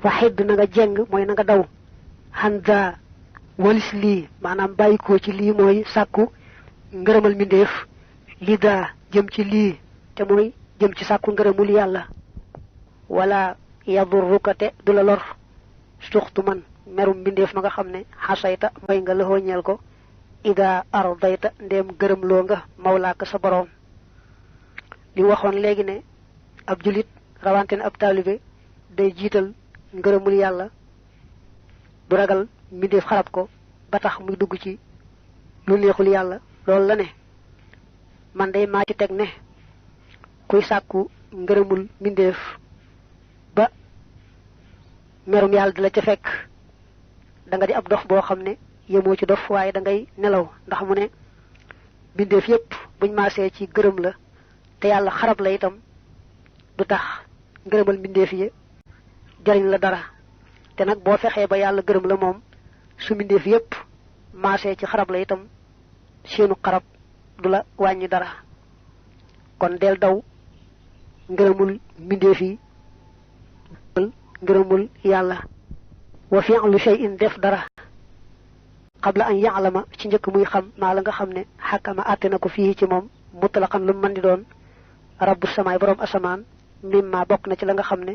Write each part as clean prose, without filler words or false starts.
waxid na nga jeng mooy na nga daw handa walis lii maanaam bàyyikoo ci lii mooy sàkku ngërëmal mbindeef lida jëm ci lii te mooy jëm ci sàkku ngërëmul yàlla wala yadurruka te du la lor suxtu man merum mbindeef ma nga xam ne xasayta mooy nga lëxoo ñeel ko ida ardayta ndéem gërëm loo nga mawlaaka sa boroom li waxoon léegi ne ab julit rawante ne ab taalibe day jiital ngërëmul yàlla du ragal mbindeef xarab ko ba tax muy dugg ci lu neexul yàlla loolu la ne man day maa ci teg ne kuy sàkku ngërëmul mbindeef ba merum yàlla di la ca fekk da nga di ab dof boo xam ne yemoo ci dof waaye da ngay nelaw ndax mu ne mbindeef yépp buñ maasee ci gërëm la te yàlla xarab la itam du tax ngërëmal mbindeef yi jariñ la dara te nag boo fexee ba yàlla gërëm la moom su mbindeef yépp maasee ci xarab la itam seenu xarab du la wàññi dara kon del daw ngërëmul mbindeef yi ngërëmul yàlla wa fi'lu shay'in def dara qabla an ya'lama ci njëkk muy xam maa la nga xam ne xakama àtte na ko fii ci moom mutlaqan lu mën di doon rabbu samaay boroom asamaan mimma bokk na ci la nga xam ne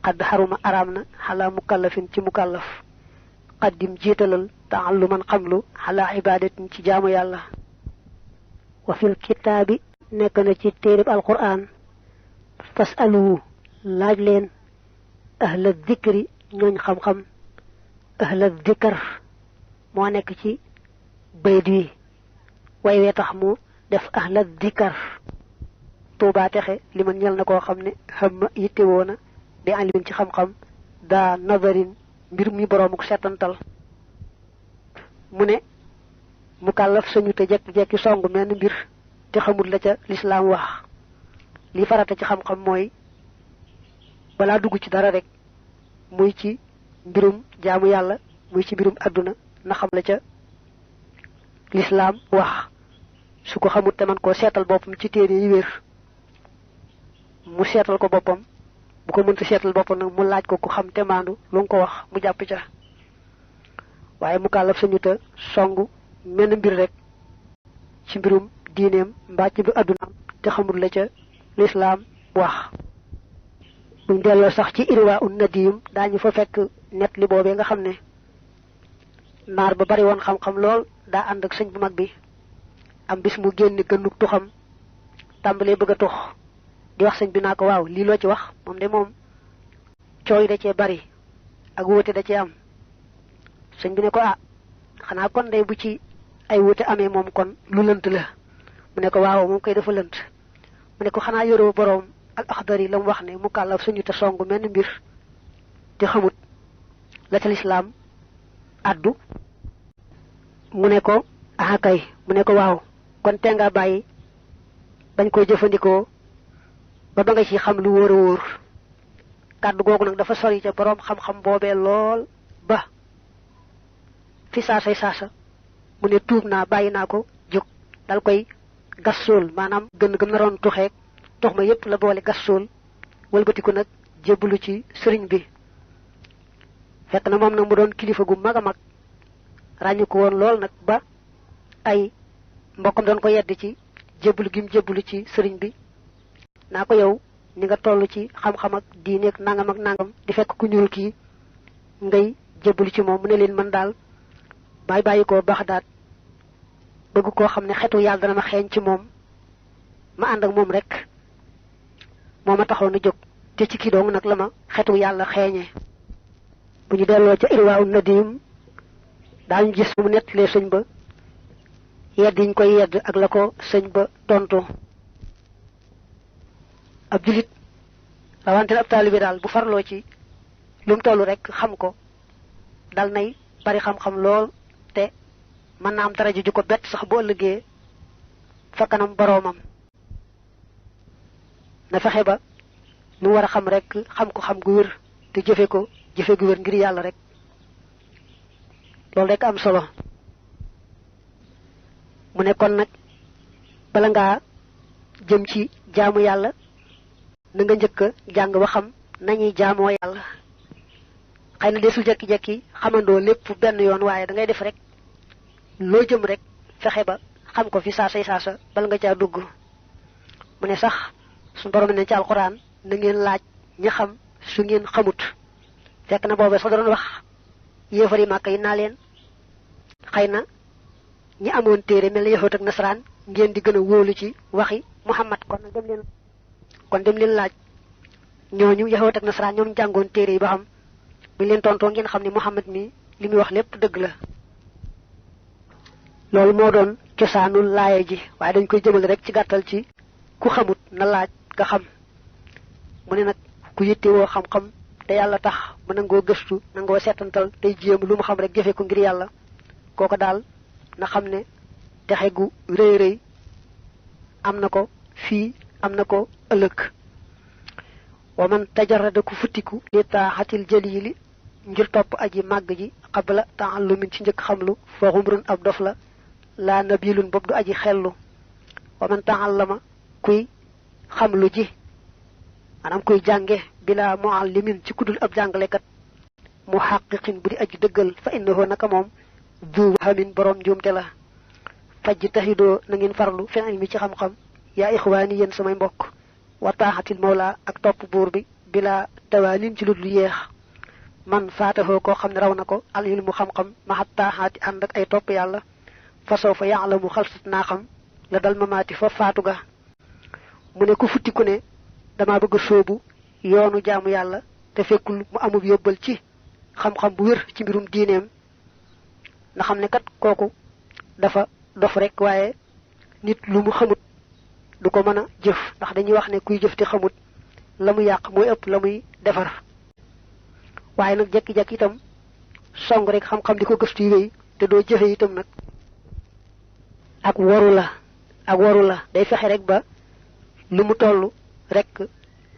xadd xaruma araam na xalaa mukallafin ci mukallaf qaddim jiitalal taalluman xamlu xalaa ibadatin ci jaamu yàlla wa fil kitaabi nekk na ci téereb alquran fasalu laaj leen ahla dikri ñooñ xam-xam ahla dikar moo nekk ci bayt wi way wee tax mu def ahla dikar tuubaa texe li man ñel na koo xam ne xam ma yitte woona bi alimin ci xam-xam daa nazarin mbir mi boroomu ko setantal mu ne mu kàllaf sañu te jekki-jekki song menn mbir te xamul la ca lislaam wax li farata ci xam-xam mooy balaa dugg ci dara rek muy ci mbirum jaamu yàlla muy ci mbirum àdduna na xam la ca lislaam wax su ko xamul te man koo seetal boppam ci téere yi wér mu seetal ko boppam bu ko mënta seetal boppam nag mu laaj ko ku xam te maandu lu nga ko wax mu jàpp ca waaye mu kàllaf sañu te song menn mbir rek ci mbirum diineem mbaa ci mbirum àddunaam te xamul la ca lislaam wax buñ delloo sax ci irwa un nadim daañu fa fekk net li boobee nga xam ne naar ba bari woon xam-xam lool daa ànd ak sëñ bu mag bi am bis mu génn gënnuk tuxam tàmbalee bëgg a tux di wax sëñ bi naa ko waaw lii loo ci wax moom de moom cooy da cee bari ak wóote da cee am sëñ bi ne ko xanaa kon day bu ci ay wóote amee moom kon lu lënt la mu ne ko waaw moom koy dafa lënt mu ne ko xanaa yoroo boroom ak axdar yi la mu wax ne mu kàllaf suñu te song menn mbir te xamut la ca lislaam addu mu ne ko kay mu ne ko waaw kon te nga bàyyi bañ koy jëfandikoo ba nga ci xam lu wóor a wóor kàddu googu nag dafa sori ca boroom xam-xam boobee lool ba fi saasa mu ne tuub naa bàyyi naa ko jóg dal koy gas suul maanaam gën gëm naroon tuxeeg tox ma yépp la boole gas suul wëlbatiku nag jébbalu ci sëriñ bi fekk na moom nag mu doon kilifa gu mag a mag ràññu ko woon lool nag ba ay mbokkam doon ko yedd ci jébbalu gi mu jébbalu ci sëriñ bi naa ko yow ni nga toll ci xam-xam ak diine ak nangam ak nangam di fekk ku ñuul kii ngay jébbalu ci moom mu ne leen man daal bàyyi ko Baxdaad bëgg koo xam ne xetu yàlla dana ma xeeñ ci moom ma ànd ak moom rek moo ma taxoon a jóg te ci kii dong nag la ma xetu yàlla xeeñee bu ñu delloo ca irwaa un nadim daañu gis mu nettalee sëñ ba yedd yiñ koy yedd ak la ko sëñ ba tontu ab julit rawante ab taalibe daal bu farloo ci lu mu toll rek xam ko dal nay bari xam-xam lool te mën naa am daraja ju ko bett sax bu ëllëgee fa kanam boroomam na fexe ba lu war a xam rek xam ko xam gu wér te jëfe ko jëfe gu wér ngir yàlla rek loolu rek am solo mu ne kon nag bala ngaa jëm ci jaamu yàlla na nga njëkk a jàng ba xam nañuy jaamoo yàlla xeyna desul jekki jekki xamando lepp ben yoon waye da ngay def rek lo jëm rek fexé ba xam ko fi saasay saasa bal nga ca dugg mu ne sax sun borom ne ci alquran na ngeen laaj ñi xam su ngeen xamut fekk na boobe sax doon wax yéefari màkka yi naa leen xeyna ñi amoon téere mel yahut ak nasran ngeen di gëna wóolu ci waxi muhammad kon dem leen laaj ñooñu yahut ak nasran ñoom jàngoon téere yi ba xam bu leen tontoo ngeen xam ni muhammad mi limi wax lépp dëgg la loolu moo doon cosaanul laaya ji waaye dañ koy jëmal rek ci gàttal ci ku xamut na laaj nga xam mu ne nag ku yittewoo xam-xam te yàlla tax mu nangoo gëstu nangoo seetantal tey jéem lu mu xam rek jëfe ko ngir yàlla kooko daal na xam ne texe gu rëy rëy am na ko fii am na ko ëllëg wa man tajarrada ku futtiku li taaxatil jalili ngir topp aji màgg ji qabla ta'allumin ci njëkk xamlu fa xumrun ab dof la la nabilun bob du aji xellu wa man ta'allama kuy xamlu ji manam kuy jànge bila muallimin ci kudul ab jàngale kat muhaqqiqin budi aji deugal fa innahu naka mom du hamin borom jumte la fajtahido na ngeen farlu fi ilmi ci xam-xam ya ikhwani yeen samay mbokk wa ta'atil mawla ak top bur bi bila tawalin ci ludul yeex man faataho ko xamne raw nako al ilmu xam-xam ma hatta hati and ak ay top yalla fa sawfa ya'lamu khalsat na xam la dal mamati fa faatu ga mu ne ku futti ku ne dama bëgg soobu yoonu jaamu yàlla te fekkul mu amub yóbbal ci xam-xam bu wér ci mbirum diineem na xam ne kat kooku dafa dof rek waaye nit lu mu xamut du ko mën a jëf ndax dañuy wax ne kuy jëf te xamut la mu yàq mooy ëpp la muy defar waaye nag jekki-jekki itam song rek xam-xam di ko gëstu yi wéy te doo jëfe itam nag ak waru la day fexe rek ba lu mu tollu rek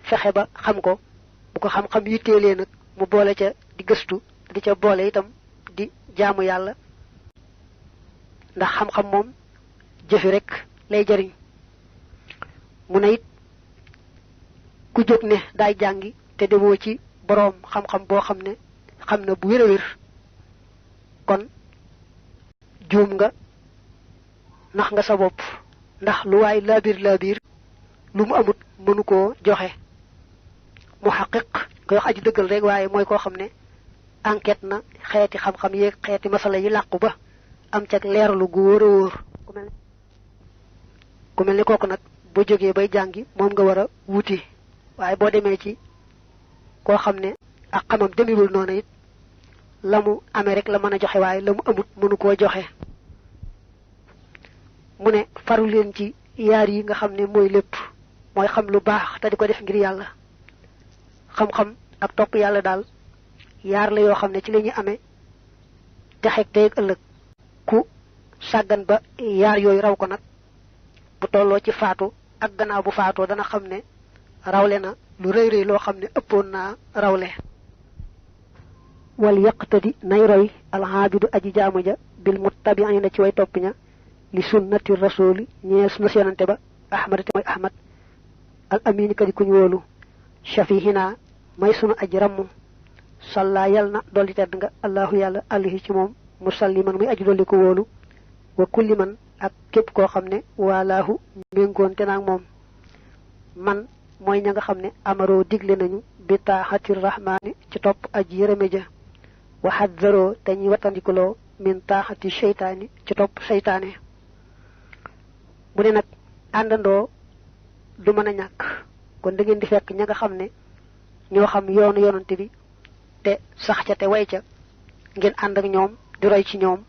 fexe ba xam ko bu ko xam-xam yitteelee nag mu boole ca di gëstu di ca boole itam di jaamu yàlla ndax xam-xam moom jëfi rek lay jariñ mu ne it ku jóg ne daay jàngi te demoo ci boroom xam-xam boo xam ne xam na bu wér a wér kon juum nga nax nga sa bopp ndax lu waay laabir lu mu amut mënu koo joxe muhaqqiq ko wax aji dëggal rek waaye mooy koo xam ne enquête na xeeti xam-xam yeeg xeeti masala yi làqu ba am ca leerlu gu wóor a wóor ku mel ne kooku nag boo jógee bay jàngi moom nga war a wuti waaye boo demee ci koo xam ne ak xamam demiwul noonu it la mu amee rek la mën a joxe waaye la mu amut mënu koo joxe mu ne faru leen ci yaar yi nga xam ne mooy lépp mooy xam lu baax te di ko def ngir yàlla xam-xam ak topp yàlla daal yaar la yoo xam ne ci la ñuy amee texeeg tey ak ëllëg ku sàggan ba yaar yooyu raw ko nag bu tolloo ci faatu ak gannaaw bu faatoo dana xam ne rawle na lu rëy rëy loo xam ne ëppoon naa rawle wal yaqtadi nay roy alxaabidu aji jaamu ja bil muttabi'ina ci way topp ña li sunnati rasuli ñeel sunna yonante ba ahmad te mooy ahmad al amin kadi kuñ wóolu shafihina may sunu aji ramm salla yal na dolli tedd nga allahu yàlla alihi ci moom musalliman muy aji dolli ko wóolu wa kulli man ak képp koo xam ne walaahu méngoonte naag moom man mooy ña nga xam ne amaroo digle nañu bi taaxatir rahmaani ci topp aji yërëme ja wa xadzaroo te ñuy wattandikuloo min taaxati seytaani ci topp seytaane bu ne nag àndandoo du mën a ñàkk kon da ngeen di fekk ña nga xam ne ñoo xam yoonu yonante bi te sax ca te way ca ngeen ànd ak ñoom di roy ci ñoom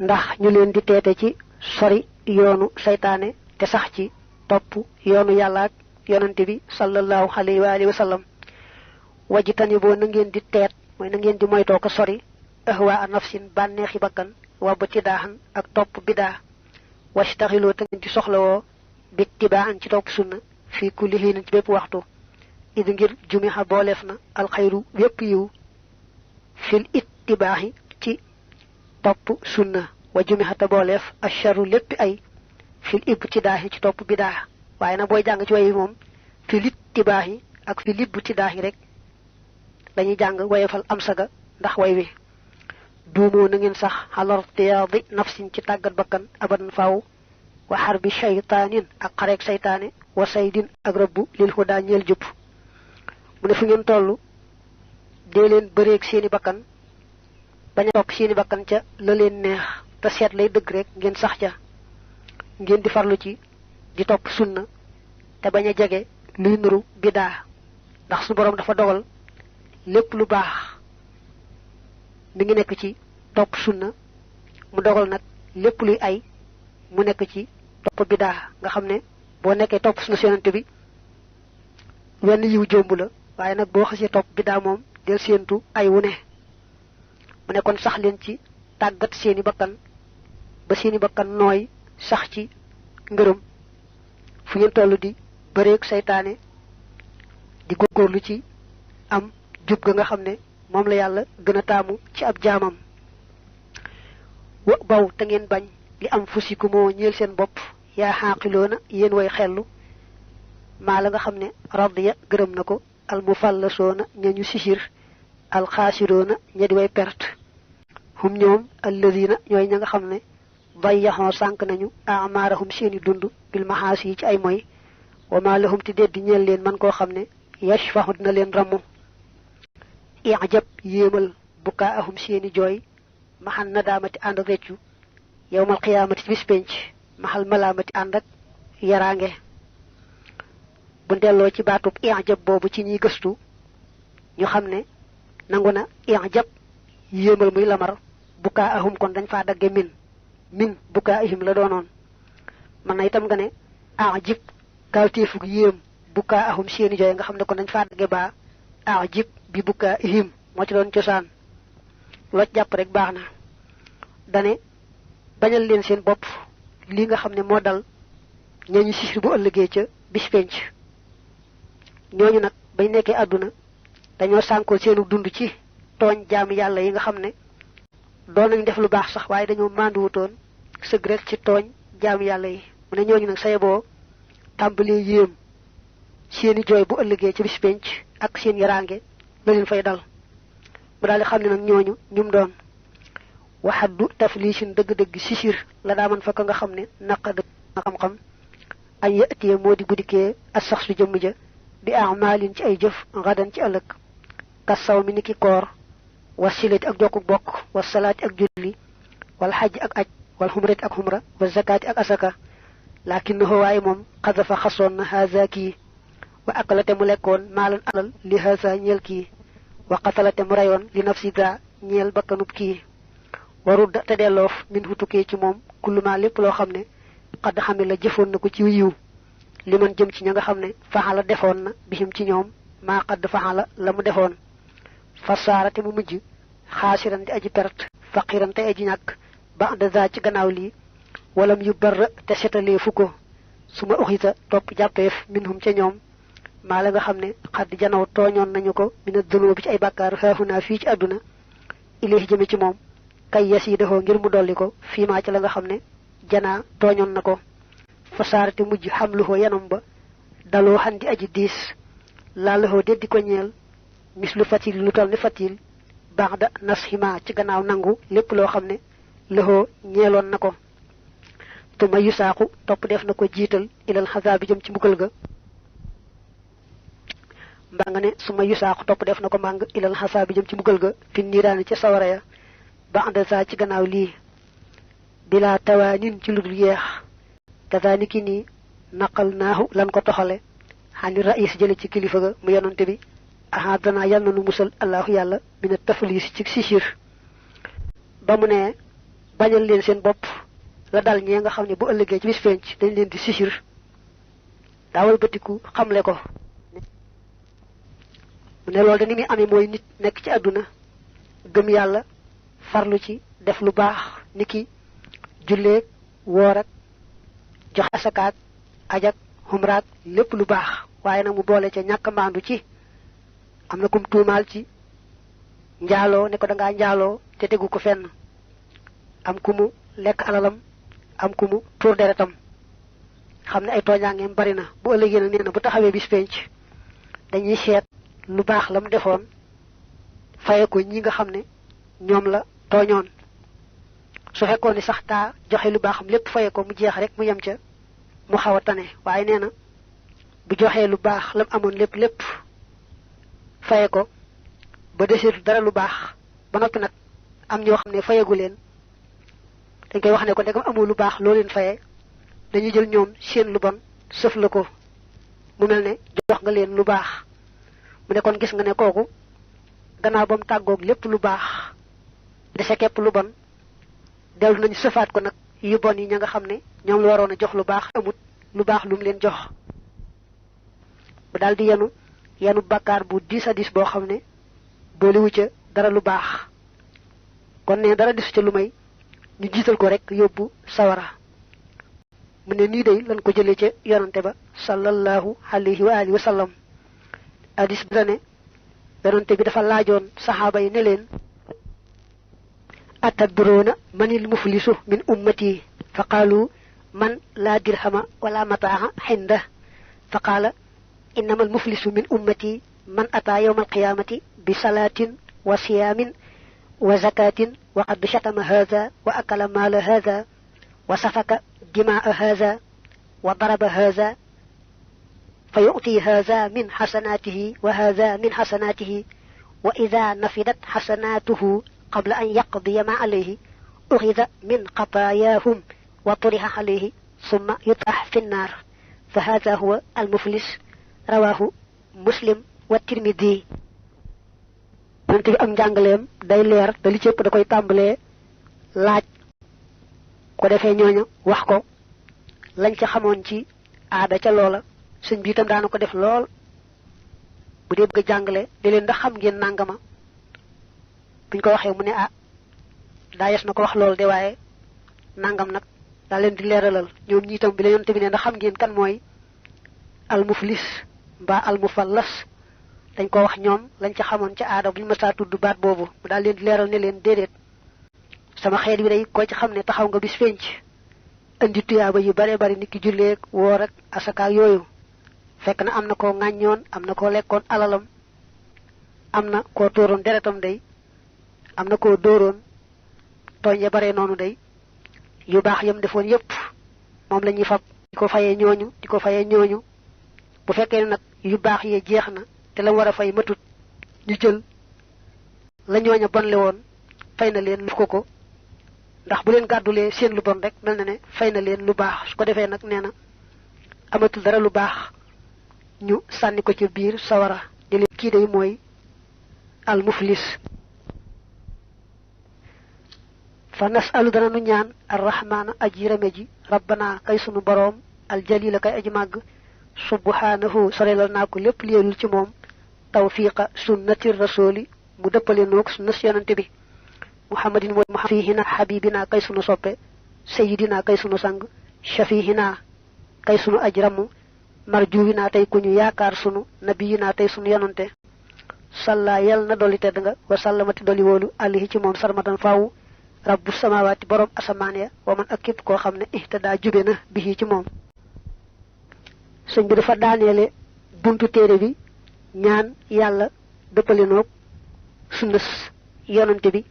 ndax ñu leen di teete ci sori yoonu seytaane te sax ci topp yoonu yàlla ak yonante bi sallallahu alayhi wa alihi wa sallam wajitani boo na ngeen di teet mooy na ngeen di moytoo ko sori ahwa nafsin bànneexi bakkan wa batidaahan ak topp bidaa wastaxiloo te ngeen di soxlawoo bittibaan ci topp sunna fi kulli hiin ci bépp waxtu idi ngir jumiha booleef na alxayru wépp yiw fil ittibaahi ci topp sunna wa jumiha te booleef asharu lépp ay fil ibtidaahi ci topp bidaa waaye nag booy jàng ci way moom fil ittibaahi ak fil ibtidaahi rek dañuy jàng wayefal am saga ndax way wi duumoo na ngeen sax xalar tiyaadi nafsin ci tàggat bakkan abadan faaw wa harbi shaytaanin ak xareek saytaane wa saydin ak rëbbu lil hudaa ñeel jub mu ne fu ngeen toll dee leen bëreeg seeni bakkan bañ a topp seeni bakkan ca la leen neex te seet lay dëgg rek ngeen sax ca ngeen di farlu ci di topp sunna te bañ a jege luy nuru bidaa ndax su borom dafa dogal lépp lu baax mi ngi nekk ci topp sunna mu dogal nag lépp luy ay mu nekk ci topp bidaa nga xam ne boo nekkee topp sunna yonent bi wenn yiw jomb la waaye nag boo xasee topp bidaa moom del séentu ay wu ne mu ne kon sax leen ci tàggat seeni bakkan ba seeni bakkan nooy sax ci ngërëm fu ngeen toll di bëreeg saytaane di góorgóorlu ci am jub ga nga xam ne moom la yàlla gën a taamu ci ab jaamam wa baw te ngeen bañ li am fusiku moo ñeel seen bopp yaa xaaqiloona yéen way xellu maa la nga xam ne radiya gërëm na ko al mufallasoona ña ñu sisir al xaasiroona ña di way perte hum ñoom alladina ñooy ña nga xam ne bayyaxoo sànk nañu amaarahum seeni dund bil maxaas yi ci ay moy wa maa lahum ti deddi ñeel leen man koo xam ne yashfahu dina leen ramu ijab yéemal bukaahum seeni jooy maxal nadaamati ànd ak reccu yowmal qiyaamati ci bis penc maxal malaamati ànd ak yaraange bu delloo ci baatub ijab boobu ci ñiy gëstu ñu xam ne nangu na ijab yéemal muy lamar bukaahum kon dañ faa dagge min bukaahim la doonoon man na itam nga ne ajib kawteefug yéem bukaahum seeni jooy nga xam ne kon dañ faa dagge baa ajib bi bukaahim moo ci doon cosaan loo jàpp rek baax na dane bañal leen seen bopp li nga xam ne moo dal ñañu sisir bu ëllëgee ca bis penc ñooñu nag bañ nekkee àdduna dañoo sànkoo seenu dund ci tooñ jaami yàlla yi nga xam ne doon nañ def lu baax sax waaye dañoo mànduwutoon sëgg rek ci tooñ jaami yàlla yi mu ne ñooñu nag saye boo tàmbalee yéem seeni jooy bu ëllëgee ca bis penc ak seen yaraange la leen fay dal mu daal di xam ne nag ñooñu ñum doon waxaddu taflisin dëgg-dëgg sisir la daa man fa ka nga xam ne naqa dëgg na xam-xam ay yatiye moo di buddikee ak sax su jëmm ja bi amaalin ci ay jëf ngadan ci ëllëg kassaw mi ni ki koor wa silati ak jokku bokk wa salaati ak julli wal xajj ak aj wal xumrati ak xumra wa zakaati ak asaka lakinnahu waaye moom xadafa xasoon na haza kii wa akalate mu lekkoon maalan alal li haza ñeel kii wa qatalate mu reyoon li nafsi gaa ñeel bakkanub kii warudda te delloof min hutukee ci moom kulluma lépp loo xam ne xadd xame la jëfoon na ko ci yiw li man jëm ci ña nga xam ne faxala defoon na bihim ci ñoom maa xadd faxala la mu defoon fasaara te mu mujj xaasiran di aji perte faqiran te aji ñàkk ba de za ci gannaaw lii walam yu barra te setalee fu ko su ma uxita topp jàppeef minhum ca ñoom maa la nga xam ne xadd janaw tooñoon nañu ko mina dunoo bi ci ay bàkkaar xaaxunaa fii ci àdduna ilayhi jëme ci moom kay yes yi defoo ngir mu dolli ko fii maa ci la nga xam ne janaa tooñoon na ko fasaarate mujj xamluhoo yanam ba daloo xandi aji diis laalahoo deddi ko ñeel mis lu fatil lu toll ni fatil baax da nasxima ci gannaaw nangu lépp loo xam ne lahoo ñeeloon na ko tuma yu saaku topp def na ko jiital ilal xasaabi jëm ci mbugal ga mbaa nga ne suma yu saaku topp def na ko màng ilal xasaabi jëm ci mbugal ga fi niiraani ci sawara ya ba ànd saa ci gannaaw lii bilaa tawaanin ci lu dul yeex kazaniki nii naqal naahu lan ko toxale xani rais jële ci kilifa ga mu yonante bi aha danaa yal na nu musal allahu yàlla mina taflis ci sisir ba mu ne bañal leen seen bopp la dal ñee nga xam ne bu ëllëgee ci bis penc dañ leen di sisir daawal bëtiku xamle ko mu ne loolu de ni muy amee mooy nit nekk ci àdduna gëm yàlla farlu ci def lu baax niki julleeg woor ak jox asakaat ajak xumraat lépp lu baax waaye nag mu boole ca ñàkk maandu ci am na kum tuumaal ci njaaloo ne ko dangaa njaaloo te tegu ko fenn am ku mu lekk alalam am ku mu tuur deretam xam ne ay tooñaangeem bari na bu ëllëgee na nee na bu taxawee bis penc dañuy seet lu baax la mu defoon faye ko ñi nga xam ne ñoom la tooñoon su fekkoon ni sax daa joxe lu baaxam lépp faye ko mu jeex rek mu yem ca mu xaw a tane waaye nee na bu joxee lu baax lam amoon lépp faye ko ba deseetu dara lu baax ba noppi nag am ñoo xam ne fayagu leen dañ koy wax ne ko ndegam amul lu baax loo leen faye dañuy jël ñoom seen lu bon sëf la ko mu mel ne jox nga leen lu baax mu ne kon gis nga ne kooku gannaaw ba mu tàggoog lépp lu baax dese képp lu bon dellu nañu sëfaat ko nag yu bon yi ña nga xam ne ñoom la waroon a jox lu baax amut lu baax lu mu leen jox bu daal di yenu bakkaar bu diis a diis boo xam ne booliwu ca dara lu baax kon ne dara disu ca lu may ñu jiital ko rek yóbbu sawara mu ne nii day lan ko jëlee ca yonante ba sallallahu alayhi wa alihi wa sallam hadis bi ne yonante bi dafa laajoon saxaaba yi ne leen atadroona manil muflisu min ummati fa qaalu man laa dirhama wala mataaha xinda fa qaala innama almuflisu min ummati man ataa yawma alqiyamati bi salaatin wa siyaamin wa zakatin wa qad shatama haza wa akala maala haza wa safaka dimaa haza wa daraba haza fa yu'ti haza min xasanaatihi wa haza min xasanaatihi wa ida nafidat xasanaatuhu qabla an yaqdiya ma alayhi uxida min xataayaahum wa turiha alayhi summa yutax fi nnaar fa haza huwa almuflis rawaahu muslim wa tirmidi yonent bi am njàngaleem day leer te li ci ëpp da koy tàmbalee laaj ko defee ñooña wax ko lañ ca xamoon ci aada ca loola sëñ bi itam daana ko def lool bu dee bëgg a jàngale di leen ndax xam ngeen nàngama buñ ko waxee mu ne daa yes na ko wax lool de waaye nàngam nag daa leen di leeralal ñoom ñi itam bi la yonent bi ne ndax xam ngeen kan mooy almuflis mbaa almufallas dañ ko wax ñoom lañ ca xamoon ca aada buñu mësaa tudd baat boobu mu daal leen di leeral ne leen déedéet sama xeet bi day ko ci xam ne taxaw nga bis fenc indi tuyaaba yu bare bari nit ki julleeg woor ak asaka yooyu fekk na am na koo ŋàññoon am na koo lekkoon alalam am na koo tóoroon deretam day am na koo dóoroon tooñ ya bare noonu day yu baax yam defoon yépp moom la ñuy fab di ko fayee ñooñu bu fekkee ne nag yu baax yee jeex na te la war a fay matut ñu jël la ñooña bonle woon fay na leen lu ko ndax bu leen gàddulee seen lu bon rek mel na ne fay na leen lu baax su ko defee nag nee na amatul dara lu baax ñu sànni ko ci biir sawara di leen kii day mooy al muflis fa nasalu dana nu ñaan arrahmaana aji rame ji rabbana kay sunu boroom aljalila kay aji màgg subhanahu sorelal naa ko lépp liyeelul ci moom tawfiqa sunnati rasuli mu dëppale noog sunna yonante bi muhammadin mooy muhammad fihina habibina kay sunu soppe sayidina kay sunu sang shafihina kay sunu ajramu marjuwina tey ku ñu yaakaar sunu nabiyina tey sunu yonante salla yal na dolli tedd nga wa sallamati dolli wóolu alihi ci moom sarmatan faaw rabbu samawaati borom asamaan ya wa man ak képp koo xam ne ihtada jube na bihi ci moom sëñ bi dafa daaneele buntu téere bi ñaan yàlla dëppale noog sunnas yonante bi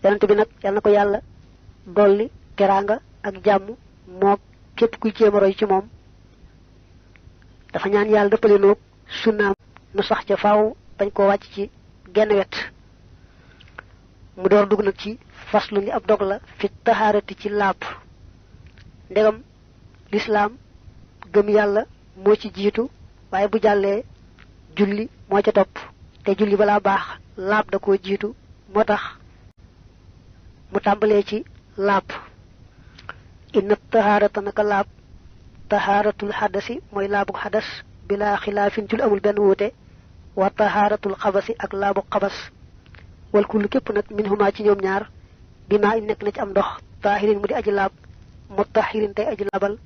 nag yal na ko yàlla dolli teraanga ak jàmm moog képp kuy jéem a roy ci moom dafa ñaan yàlla dëppale noog sunnaam nu sax ca faaw bañ koo wàcc ci genn wet mu door dugg nag ci faslu ni ab dog la fi taxaarati ci laab ndegam lislaam gëm yàlla moo ci jiitu waaye bu jàllee julli moo ca topp te julli balaa baax laab da koo jiitu moo tax mu tàmbalee ci laab inna tahaarata naka laab tahaaratul xadasi mooy laabu xadas bilaa xilaafin ci lu amul benn wuute wa tahaaratul xabasi ak laabu xabas wal kullu képp nag min huma ci ñoom ñaar bi maa im nekk na ci am ndox taahirin mu di aji laab mutahirin tey aji labal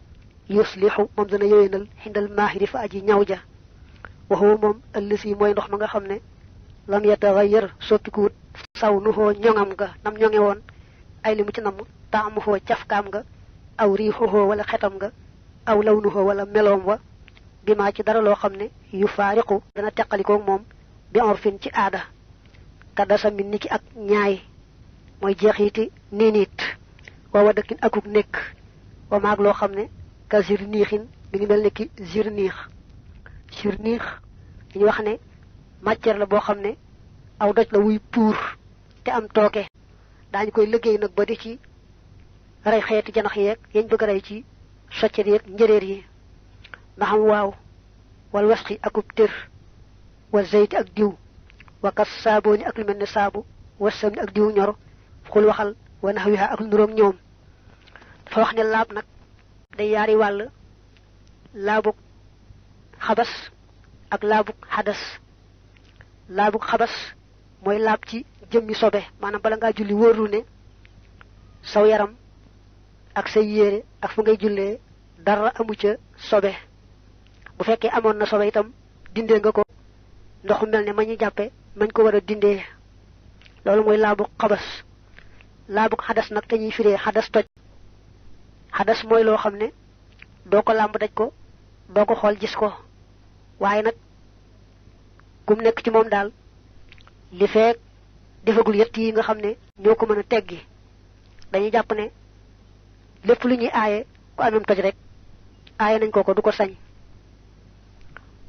yuslihu moom dana yowénal xindal maahiri fa aji ñaw ja waxoo moom ëllësi mooy ndox ma nga xam ne lam yataxayyar soppikuwut saw nu xoo ñoŋam nga nam ñoŋe woon ay li mu ci namm taamu xoo cafkaam nga aw riixuxoo wala xetam nga aw law nu xoo wala meloom wa bi maa ci dara loo xam ne yu faariqu dana teqalikoog moom bi orfin ci aada kadasa min niki ak ñaay moy jeexiti ninit wa wadakin akuk nek wa maag loo xam ne ka zirniixin mi ngi mel ne ki zirniix zirniix ñu wax ne matière la boo xam ne aw doj la wuy puur te am tooke daañu koy liggéey nag ba di ci rey xeeti janax yeeg yañ bëgg rey ci soccet yeeg njëreer yi na xam waaw wal wasxi akub tër wa zayti ak diw wa kas saabooni ak lu mel ne saabu wa samni ak diw ñor xul waxal wa naxwiha ak lu nuroom ñoom dafa wax ne laab nag day yaari wàll laabuk xabas ak laabuk xadas laabuk xabas mooy laab ci jëmmi sobe maanaam bala ngaa julli wóorlu ne saw yaram ak say yére ak fu ngay jullee dara amu ca sobe bu fekkee amoon na sobe itam dindee nga ko ndoxu mel ne ma ñu jàppe mañ ko war a dindee loolu mooy laabuk xabas laabuk xadas nag te ñuy firee xadas toj xadas mooy loo xam ne doo ko làmb daj ko doo ko xool gis ko waaye nag kum nekk ci moom daal li feek defagul yett yi nga xam ne ñoo ko mën a teggi dañuy jàpp ne lépp lu ñuy aaye ku amem toj rek aaye nañ ko du ko sañ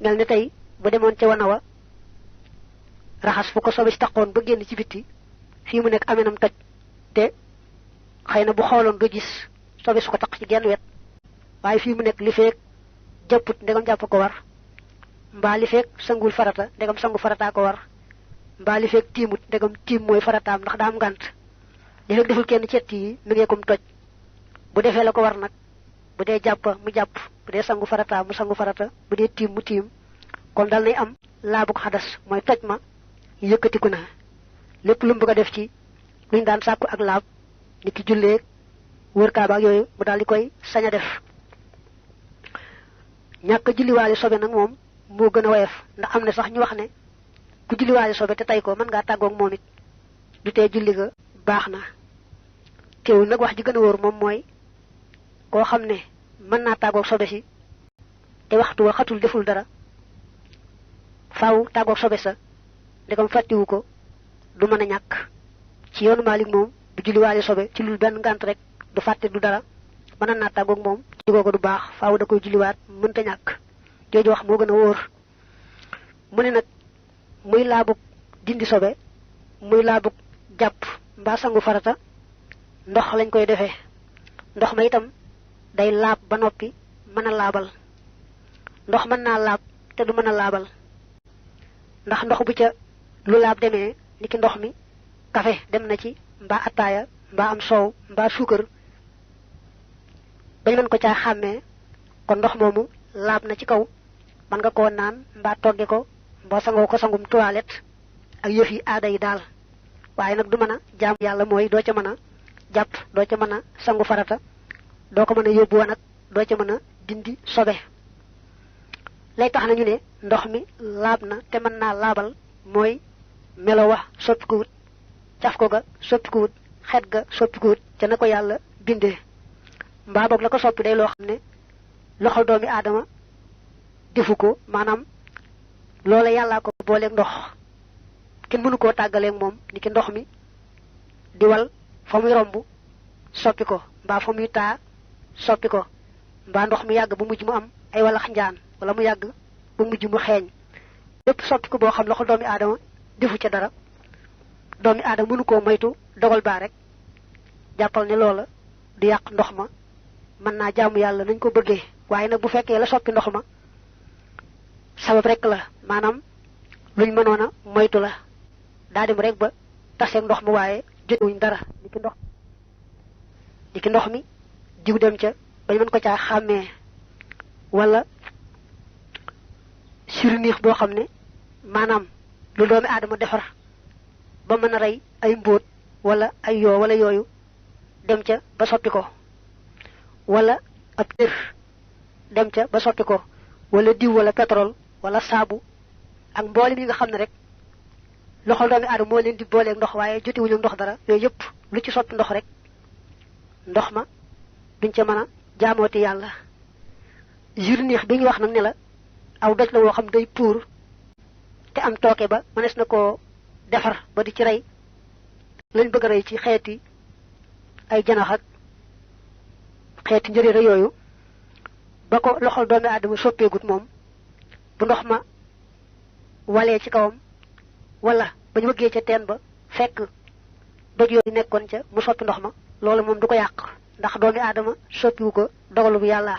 mel ne tey bu demoon ca wana wa raxas fu ko sobe si taqoon ba génn ci bitti fii mu nekk amenam toj te xëy na bu xooloon du gis sobe su ko taq ci genn wet waaye fii mu nekk li feek jàpput ndegam jàpp ko war mbaa li feek sangul farata ndegam sangu farataa ko war mbaa li feek tiimut ndegam tiim mooy farataam ndax daa am ngànt li feek deful kenn cet yi mi ngeekum toj bu defee la ko war nag bu dee jàpp mu jàpp bu dee sangu farata mu sangu farata bu dee tiim mu tiim kon dal nay am laabuk xadas mooy toj ma yëkkatiku na lépp lu mu bëgg a def ci luñ daan sàkku ak laab ni ki julleeg wër kaaba ak yooyu mu daal di koy sañ a def ñàkk julliwaale sobe nag moom moo gën a woyof ndax am na sax ñu wax ne ku julliwaale sobe te tay ko mën ngaa tàggoog moom it du tee julli ga baax na teewul nag wax ji gën a wóor moom mooy koo xam ne mën naa tàggoog sobe si te waxtu wa xatul deful dara faaw tàggoog sobe sa ndegam fàttiwu ko du mën a ñàkk ci yoonu Maalik moom du julliwaale sobe ci lu benn ngànt rek du fàtte du dara mën naa tàggoog moom ci googu du baax faaw da koy julliwaat mënta ñàkk jooju wax moo gën a wóor mu ne nag muy laabug dindi sobe muy laabug jàpp mbaa sangu farata ndox lañ koy defee ndox ma itam day laab ba noppi mën a laabal ndox mën naa laab te du mën a laabal ndax ndox bu ca lu laab demee niki ndox mi kafe dem na ci mbaa attaaya mbaa am soow mbaa suukar bañ mën ko caa xàmmee kon ndox moomu laab na ci kaw man nga koo naan mbaa togge ko mbaa sangoo ko sangum toilette ak yëf yi aada yi daal waaye nag du mën a jaam yàlla mooy doo ca mën a jàpp doo ca mën a sangu farata doo ko mën a yóbbu woon nag doo ca mën a dindi sobe lay tax nañu ne ndox mi laab na te mën naa laabal mooy melo wax soppi ko wut caf ko ga soppi ko wut xet ga soppi ko wut ca na ko yàlla bindee mbaa boog la ko soppi day loo xam ne loxol doomi aadama defu ko maanaam loola yàllaa ko booleeg ndox kenn mënu koo tàggaleeg moom ni ki ndox mi di wal fa muy romb soppi ko mbaa fa muy taa soppi ko mbaa ndox mi yàgg ba mujj mu am ay walax njaan wala mu yàgg ba mujj mu xeeñ lépp soppi ko boo xam loxol doomi aadama defu ca dara doomi aadama mënu koo moytu dogal baa rek jàppal ne loola du yàq ndox ma mën naa jaamu yàlla nañ ko bëggee waaye nag bu fekkee la soppi ndox ma sabab rek la maanaam luñ mënoon a moytu la daa dem rek ba taseeg ndox ma waaye jotewuñ dara ni ki ndox mi jiw dem ca bañ mën ko caa xàmmee wala surniix boo xam ne maanaam lu doomi aadama defar ba mën a rey ay mbóot wala ay yoo wala yooyu dem ca ba soppi ko wala ab tër dem ca ba soppi ko wala diw wala pétrole wala saabu ak mboolem yi nga xam ne rek loxol doomi aadama moo leen di booleeg ndox waaye jotewuñu ndox dara yooyu yëpp lu ci soppi ndox rek ndox ma duñ ca mën a jaamooti yàlla jurniix bi ñu wax nag ne la aw doj la woo xam day puur te am tooke ba mënees na koo defar ba di ci rey lañ bëgg rey ci xeeti ay janax ak xeeti njëriñ yooyu ba ko loxol doomi aadama soppeegut moom bu ndox ma walee ci kawam wala ba ñu bëggee ca teen ba fekk doj yooyu nekkoon ca mu soppi ndox ma loolu moom du ko yàq ndax doomi aadama soppiwu ko dogalu bu yàlla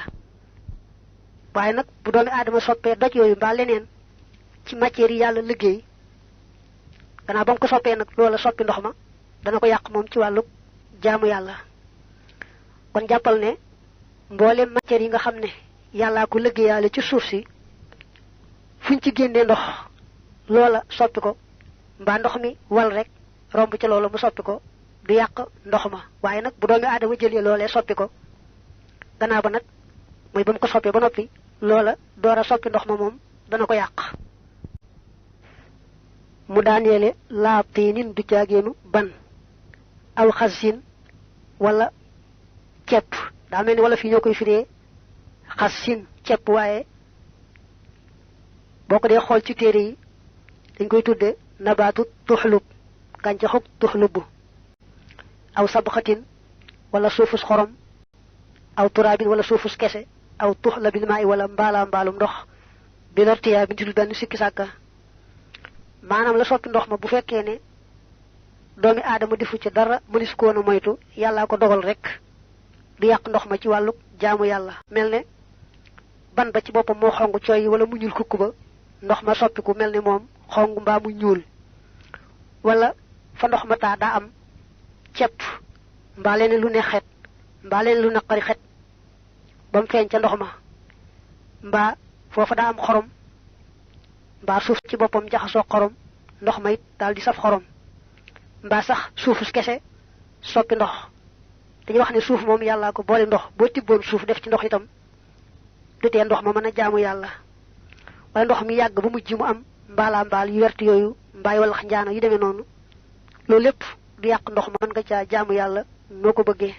waaye nag bu doomi aadama soppee doj yooyu mbaa leneen ci matière yi yàlla liggéey gannaaw ba mu ko soppee nag loola soppi ndox ma dana ko yàq moom ci wàllu jaamu yàlla kon jàppal ne mboolem matière yi nga xam ne yàllaa ko liggéeyaale ci suuf si fuñ ci génnee ndox loola soppi ko mbaa ndox mi wal rek romb ci loola mu soppi ko du yàq ndox ma waaye nag bu doomi aadama jëlee loolee soppi ko gannaaw ba nag mooy ba mu ko soppee ba noppi loola door a soppi ndox ma moom dana ko yàq mu daaneele laa tiinin du caageenu ban aw xasin wala cepp daa mel ni wala fii ñoo koy firee xasin cepp waaye boo ko dee xool ci téere yi dañ koy tudde nabaatu tuxlub gàncaxug tuxlub aw sabxatin wala suufus xorom aw turaabin wala suufus kese aw tuxlabil maa i wala mbaalum ndox bi lartiyaa bi dul benn sikki sàkka maanaam la soppi ndox ma bu fekkee ne doomi aadama defu ci dara mënis koon a moytu yàllaa ko dogal rek du yàq ndox ma ci wàllu jaamu yàlla mel ne ban ba ci boppam moo xong cooy wala mu ñuul kukk ba ndox ma soppiku mel ne moom xong mbaa mu ñuul wala fa ndox ma taa daa am cepp mbaa leneen lu ne xet mbaa leneen lu naqari xet ba mu feeñ ca ndox ma mbaa foofa daa am xorom mbaa suuf ci boppam jaxasoo xorom ndox ma it daal di saf xorom mbaa sax suufus kese soppi ndox dañuy wax ne suuf moom yàllaa ko boole ndox boo tibboon suuf def ci ndox itam du tee ndox ma mën a jaamu yàlla waaye ndox mi yàgg ba mujj mu am mbaal yu wert yooyu mbaay walax njaano yu demee noonu loolu lépp du yàq ndox ma mën nga caa jaamu yàlla noo ko bëggee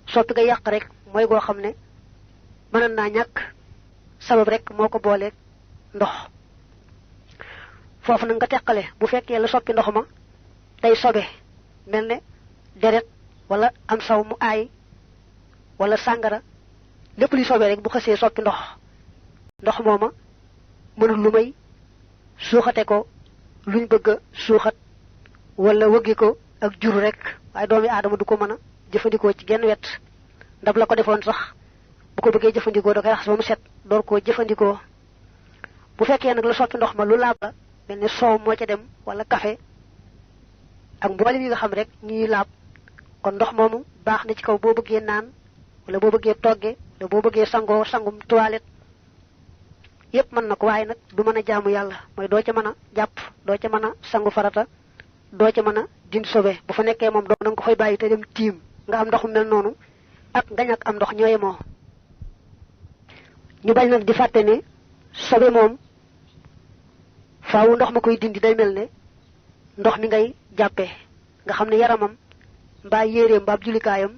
soppi nga yàq rek mooy goo xam ne mënoon naa ñàkk sabab rek moo ko booleeg ndox foofu nag nga teqale bu fekkee la soppi ndox ma day sobe mel ne deret wala am saw mu aay wala sàngara lépp li sobe rek bu xësee soppi ndox mooma mënul lu may suuxate ko luñ bëgg a suuxat wala wëggi ko ak jur rek waaye doomi aadama du ko mën a jëfandikoo ci genn wet ndab la ko defoon sax bu ko bëggee jëfandikoo da koy raxas ba mu set door koo jëfandikoo bu fekkee nag la soppi ndox ma lu laab la mel ne soow moo ca dem wala café ak mboolem yi nga xam rek ñuy laab kon ndox moomu baax na ci kaw boo bëggee naan wala boo bëggee togge wala boo bëggee sangum toilette yépp mën na ko waaye nag du mën a jaamu yàlla mooy doo ca mën a jàpp doo ca mën a sangu farata doo ca mën a din sobe bu fa nekkee moom doo na nga ko fay bàyyi te dem tiim nga am ndox mu mel noonu ak nga ñàkk am ndox ñooye moo ñu bañ nag di fàtte ne sobe moom faawu ndox ma koy dindi day mel ne ndox mi ngay jàppee nga xam ne yaramam mbaa yéeréem mbaa julikaayam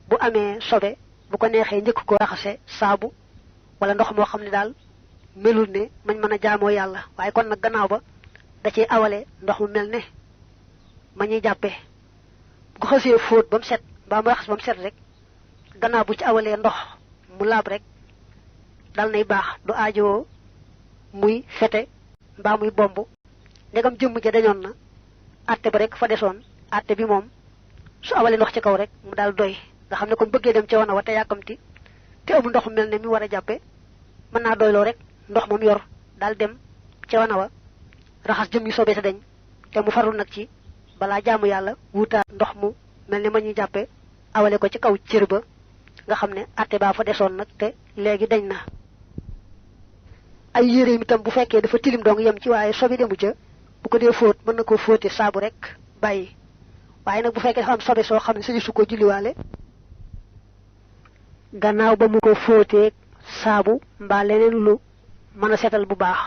bu amee sobe bu ko neexee njëkk ko raxase saabu wala ndox moo xam ne daal melul ne mañ mën a jaamoo yàlla waaye kon nag gannaaw ba da ciy awale ndox mu mel ne ma ñuy jàppee bu ko xasee fóot ba mu set mbaa mu raxas ba mu set rek gannaaw bu ci awalee ndox mu laab rek dal nay baax du aajowoo muy fete mbaa muy bomb ndegam jëmm ja dañoon na àtte ba rek fa desoon àtte bi moom su awalee ndox ci kaw rek mu daal doy nga xam ne kon bëggee dem ca wana wa te yàkkamti te amul ndox mu mel ne mi war a jàppe mën naa doyloo rek ndox moom yor daal dem ca wana wa raxas jëm yu soobee sa dañ te mu farul nag ci balaa jaamu yàlla wuutaat ndox mu mel ne ma ñuy jàppe awale ko ci kaw cër ba nga xam ne àtte baa fa desoon nag te léegi dañ na ay yére mi tam bu fekkee dafa tilim dong yem ci waaye sobi demu ca bu ko dee fóot mën na koo fóote saabu rek bàyyi waaye nag bu fekkee dafa am sobe soo xam ne sañu su ko julliwaale gannaaw ba mu ko fóotee saabu mbaa leneen lu mën a setal bu baax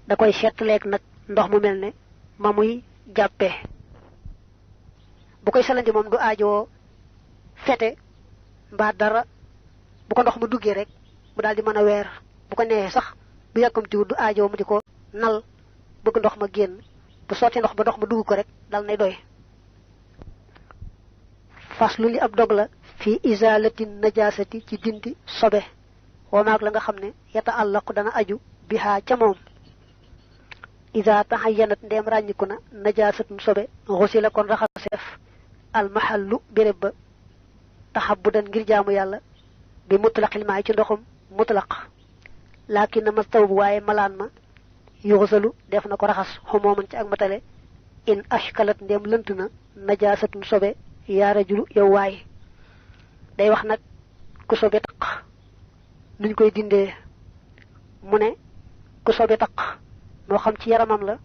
da koy seetleeg nag ndox mu mel ne ma muy jàppee bu koy salandi moom du aajoo fete mbaa dara bu ko ndox mu duggee rek mu daal di mën a weer bu ko neexee sax bu yàkkamtiwut du aajoo mu di ko nal bëgg ndox ma génn bu sotti ndox ba ndox ma dugg ko rek dal nay doy faslu li ab dog la fi izalati najasati ci dindi sobe wa maag la nga xam ne yata àllaqu dana aju biha ca moom iza tahayyanat ndem ràññiku na najasatun sobe xusila kon raxaseef al mahallu béréb ba taxabudan ngir jaamu yàlla bi mutlaqil maay ci ndoxum mutlaq laakin na mastaw bu waaye malaan ma yuxsalu def na ko raxas xumooman ci ak matale in ashkalat ndem lënt na najasatun sobe yaa rajulu yow waay day wax nag ku sobe taq nuñ koy dindee mu ne ku sobe taq moo xam ci yaramam la